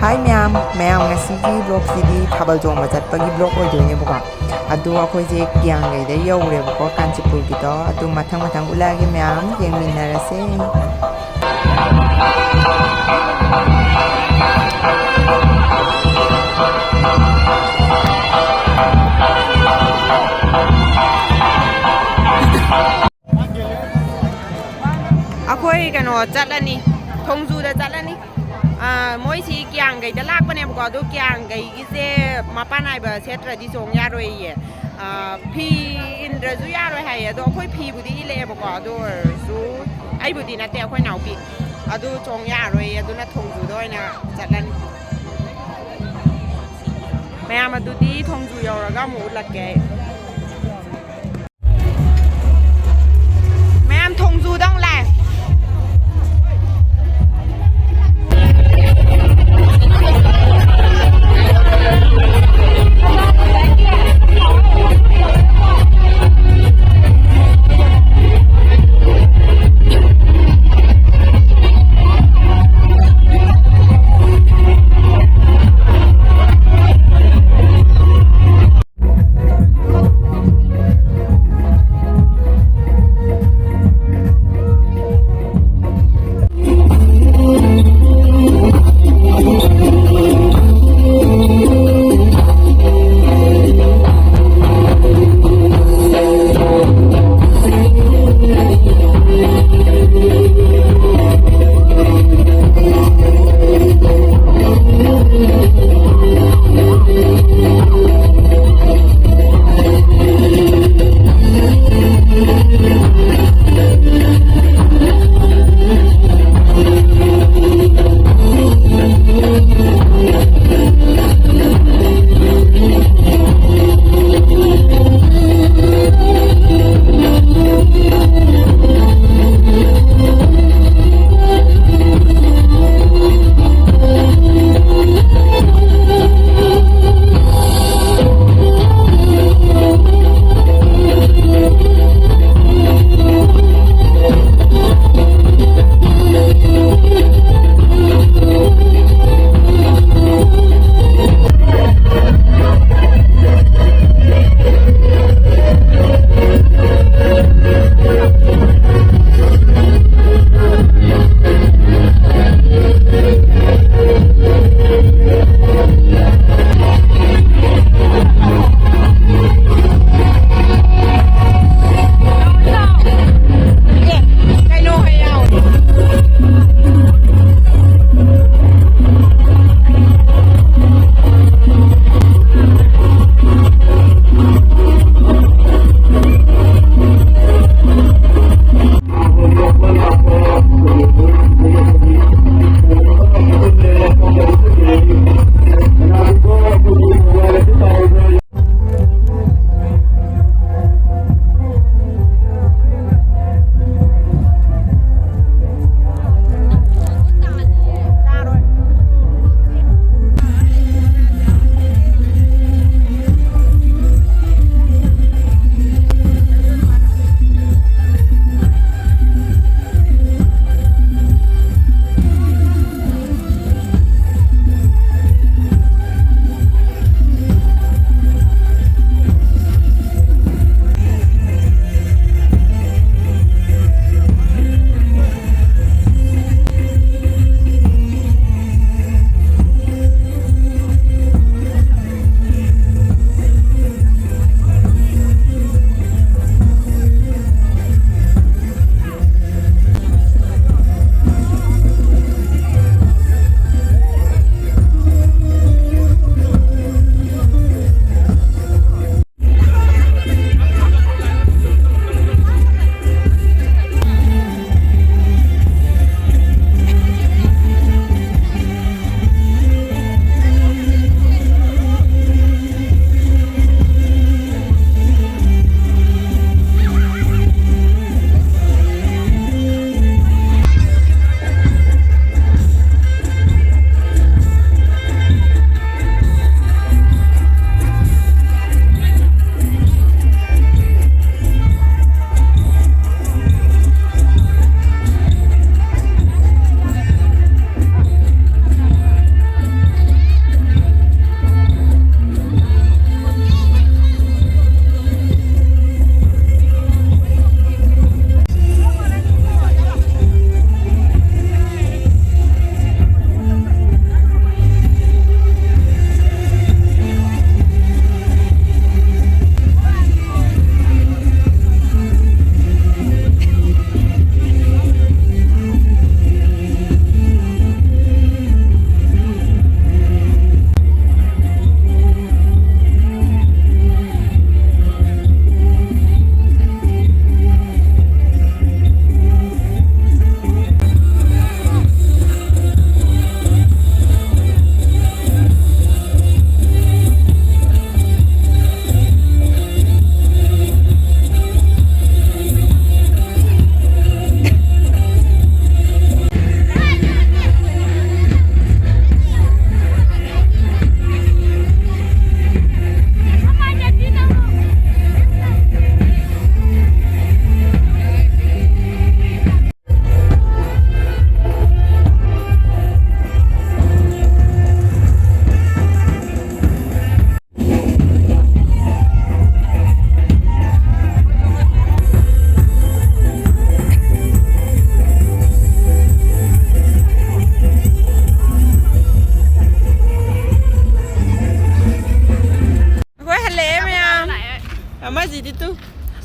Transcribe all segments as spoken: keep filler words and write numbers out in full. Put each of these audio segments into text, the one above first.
ꯍꯥꯏ ꯃꯌꯥꯝ, ꯃꯌꯥꯝ ꯉꯁꯤꯒꯤ vlogꯁꯤꯗꯤ ꯊꯥꯕꯜ ꯆꯣꯡꯕ ꯆꯠꯄꯒꯤ vlog ꯑꯣꯏꯗꯣꯏꯅꯦꯕꯀꯣ꯫ ꯑꯗꯣ ꯑꯩꯈꯣꯏꯁꯦ ꯀꯤꯌꯥꯡꯒꯩꯗ ꯌꯧꯔꯦꯕꯀꯣ, ꯀꯥꯟꯆꯤꯄꯨꯔꯒꯤꯗꯣ꯫ ꯑꯗꯨ ꯃꯊꯪ ꯃꯊꯪ ꯎꯠꯂꯛꯑꯒꯦ ꯃꯌꯥꯝ, ꯌꯦꯡꯃꯤꯟꯅꯔꯁꯦ꯫ ꯑꯩꯈꯣꯏ ꯀꯩꯅꯣ ꯆꯠꯂꯅꯤ, ꯊꯣꯡꯖꯨꯗ ꯆꯠꯂꯅꯤ꯫ ꯑꯥ, ꯃꯣꯏꯁꯤ ꯀꯤꯌꯥꯡꯒꯩꯗ ꯂꯥꯛꯄꯅꯦꯕꯀꯣ, ꯑꯗꯣ ꯀꯤꯌꯥꯡꯒꯩꯒꯤꯁꯦ ꯃꯄꯥꯟ ꯅꯥꯏꯕ ꯁꯦꯠꯇ꯭ꯔꯗꯤ ꯆꯣꯡ ꯌꯥꯔꯣꯏꯌꯦ꯫ ꯑꯥ, ꯐꯤ ꯏꯟꯗ꯭ꯔꯁꯨ ꯌꯥꯔꯣꯏ ꯍꯥꯏꯌꯦ꯫ ꯑꯗꯣ ꯑꯩꯈꯣꯏ ꯐꯤꯕꯨꯗꯤ ꯏꯜꯂꯛꯑꯦꯕꯀꯣ, ꯑꯗꯨ ꯑꯣꯏꯔꯁꯨ ꯑꯩꯕꯨꯗꯤ ꯅꯠꯇꯦ, ꯑꯩꯈꯣꯏ ꯏꯅꯥꯎꯄꯤ꯫ ꯑꯗꯨ ꯆꯣꯡ ꯌꯥꯔꯣꯏꯌꯦ, ꯑꯗꯨꯅ ꯊꯣꯡꯖꯨꯗ ꯑꯣꯏꯅ ꯆꯠꯂꯅꯤ꯫ ꯃꯌꯥꯝ ꯑꯗꯨꯗꯤ ꯊꯣꯡꯖꯨ ꯌꯧꯔꯒ ꯑꯃꯨꯛ ꯎꯠꯂꯛꯀꯦ ꯑꯩ꯫ ꯃꯌꯥꯝ ꯊꯣꯡꯖꯨꯗ ꯑꯃꯨꯛ ꯂꯥꯛꯑꯦ꯫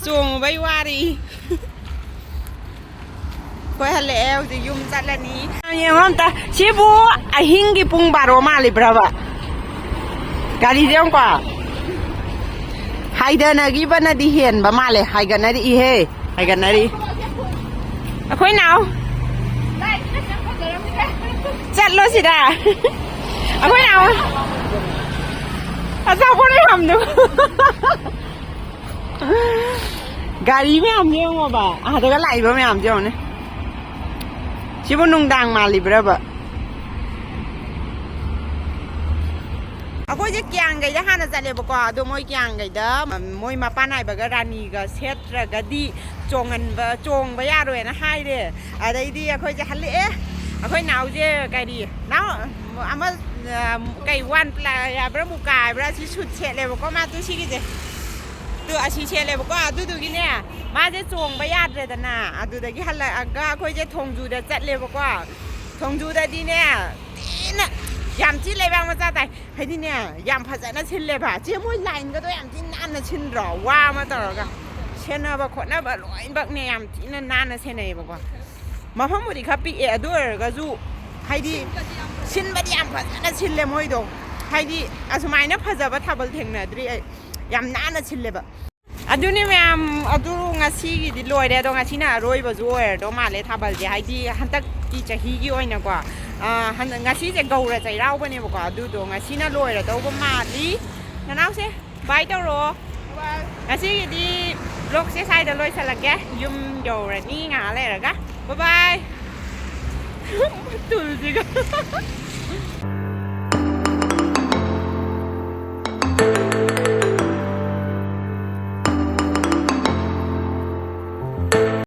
ꯆꯣꯡꯉꯨꯕꯩ ꯋꯥꯔꯤ꯫ ꯑꯩꯈꯣꯏ ꯍꯜꯂꯛꯑꯦ, ꯍꯧꯖꯤꯛ ꯌꯨꯝ ꯆꯠꯂꯅꯤ꯫ ꯌꯦꯡꯉꯣ ꯑꯝꯇ, ꯁꯤꯕꯨ ꯑꯍꯤꯡꯒꯤ ꯄꯨꯡ ꯕꯥꯔꯣ ꯃꯥꯜꯂꯤꯕ꯭ꯔꯕ? ꯒꯥꯔꯤꯁꯦ ꯌꯦꯡꯉꯨꯀꯣ꯫ ꯍꯥꯏꯗꯅꯈꯤꯕꯅꯗꯤ ꯍꯦꯟꯕ ꯃꯥꯜꯂꯦ꯫ ꯍꯥꯏꯒꯠꯅꯔꯛꯏꯍꯦ, ꯍꯥꯏꯒꯠꯅꯔꯤ꯫ ꯑꯩꯈꯣꯏ ꯅꯥꯎ꯫ ꯆꯠꯂꯣ ꯁꯤꯗ꯫ ꯑꯩꯈꯣꯏ ꯅꯥꯎ꯫ ꯑꯆꯥꯄꯣꯠ ꯃꯌꯥꯝꯗꯨ꯫ ꯒꯥꯔꯤ ꯃꯌꯥꯝꯗꯣ ꯌꯦꯡꯉꯣꯕ, ꯑꯥꯗꯒ ꯂꯥꯛꯏꯕ ꯃꯌꯥꯝꯗꯣ ꯌꯦꯡꯉꯣꯅꯦ꯫ ꯁꯤꯕꯨ ꯅꯨꯡꯗꯥꯡ ꯃꯥꯜꯂꯤꯕ꯭ꯔꯕ? ꯑꯩꯈꯣꯏꯁꯦ ꯀꯤꯌꯥꯡꯒꯩꯗ ꯍꯥꯟꯅ ꯆꯠꯂꯦꯕꯀꯣ, ꯑꯗꯣ ꯃꯣꯏ ꯀꯤꯌꯥꯡꯒꯩꯗ, ꯃ-, ꯃꯣꯏ ꯃꯄꯥꯟ ꯅꯥꯏꯕꯒ ꯔꯥꯅꯤꯒ ꯁꯦꯠꯇ꯭ꯔꯒꯗꯤ ꯆꯣꯡꯍꯟꯕ, ꯆꯣꯡꯕ ꯌꯥꯔꯣꯏꯅ ꯍꯥꯏꯔꯦ꯫ ꯑꯗꯩꯗꯤ ꯑꯩꯈꯣꯏꯁꯦ ꯍꯜꯂꯛꯑꯦ꯫ ꯑꯩꯈꯣꯏ ꯅꯥꯎꯁꯦ ꯀꯔꯤ, ꯅꯥꯎ, ꯑꯃ, ꯑ, ꯀꯩ, ꯋꯥꯟ ꯄ꯭ꯂꯥꯏ ꯍꯥꯏꯕ꯭ꯔꯥ, ꯃꯨꯀꯥ ꯍꯥꯏꯕ꯭ꯔꯥ, ꯁꯤ ꯁꯨꯠ ꯁꯦꯠꯂꯦꯕꯀꯣ, ꯃꯥ ꯇꯨ ꯁꯤꯒꯤꯁꯦ꯫ ꯇꯨ ꯑꯁꯤ ꯁꯦꯠꯂꯦꯕꯀꯣ, ꯑꯗꯨꯗꯨꯒꯤꯅꯦ, ꯃꯥꯁꯦ ꯆꯣꯡꯕ ꯌꯥꯗ꯭ꯔꯦꯗꯅ, ꯑꯗꯨꯗꯒꯤ ꯍꯜꯂꯛꯑꯒ ꯑꯩꯈꯣꯏꯁꯦ ꯊꯣꯡꯖꯨꯗ ꯆꯠꯂꯦꯕꯀꯣ꯫ ꯊꯣꯡꯖꯨꯗꯗꯤꯅꯦ, ꯊꯤꯅ ꯌꯥꯝ ꯊꯤ ꯂꯩꯕꯥꯛ ꯃꯆꯥ ꯇꯥꯏ꯫ ꯍꯥꯏꯗꯤꯅꯦ, ꯌꯥꯝ ꯐꯖꯅ ꯁꯤꯜꯂꯦꯕ꯫ ꯆꯦ, ꯃꯣꯏ ꯂꯥꯏꯟꯒꯗꯣ ꯌꯥꯝ ꯊꯤꯅ ꯅꯥꯟꯅ ꯁꯤꯟꯗ꯭ꯔꯣ? ꯋꯥ ꯑꯃ ꯇꯧꯔꯒ꯫ ꯁꯦꯟꯅꯕ ꯈꯣꯠꯅꯕ ꯂꯣꯏꯅꯃꯛꯅꯦ ꯌꯥꯝ ꯊꯤꯅ ꯅꯥꯟꯅ ꯁꯦꯟꯅꯩꯌꯦꯕꯀꯣ꯫ ꯃꯐꯝꯕꯨꯗꯤ ꯈꯔ ꯄꯤꯛꯑꯦ, ꯑꯗꯨ ꯑꯣꯏꯔꯒꯁꯨ ꯍꯥꯏꯗꯤ ꯁꯤꯟꯕꯗꯤ ꯌꯥꯝ ꯐꯖꯅ ꯁꯤꯜꯂꯦ ꯃꯣꯏꯗꯣ꯫ ꯍꯥꯏꯗꯤ ꯑꯁꯨꯃꯥꯏꯅ ꯐꯖꯕ ꯊꯥꯕꯜ ꯊꯦꯡꯅꯗ꯭ꯔꯤ ꯑꯩ꯫ ꯌꯥꯝ ꯅꯥꯟꯅ ꯁꯤꯜꯂꯦꯕ꯫ ꯑꯗꯨꯅꯤ ꯃꯌꯥꯝ, ꯑꯗꯨ ꯉꯁꯤꯒꯤꯗꯤ ꯂꯣꯏꯔꯦ꯫ ꯑꯗꯣ ꯉꯁꯤꯅ ꯑꯔꯣꯏꯕꯁꯨ ꯑꯣꯏꯔꯗꯧ ꯃꯥꯜꯂꯦ ꯊꯥꯕꯜꯁꯦ, ꯍꯥꯏꯗꯤ ꯍꯟꯗꯛꯀꯤ ꯆꯍꯤꯒꯤ ꯑꯣꯏꯅꯀꯣ꯫ ꯑ, ꯍꯟꯗꯛ, ꯉꯁꯤꯁꯦ ꯒꯧꯔ ꯆꯩꯔꯥꯎꯕꯅꯦꯕꯀꯣ, ꯑꯗꯨꯗꯣ ꯉꯁꯤꯅ ꯂꯣꯏꯔꯗꯧꯕ ꯃꯥꯜꯂꯤ꯫ ꯅꯅꯥꯎꯁꯦ, ꯕꯥꯏ ꯇꯧꯔꯛꯑꯣ꯫ ꯉꯁꯤꯒꯤꯗꯤ ꯕ꯭ꯂꯣꯒꯁꯦ ꯁ꯭ꯋꯥꯏꯗ ꯂꯣꯏꯁꯤꯜꯂꯒꯦ꯫ ꯌꯨꯝ ꯌꯧꯔꯅꯤ ꯉꯥꯏꯍꯥꯛ ꯂꯩꯔꯒ꯫ ꯕꯥꯏ ꯕꯥꯏ꯫ ꯇꯨꯜꯁꯤꯒ꯫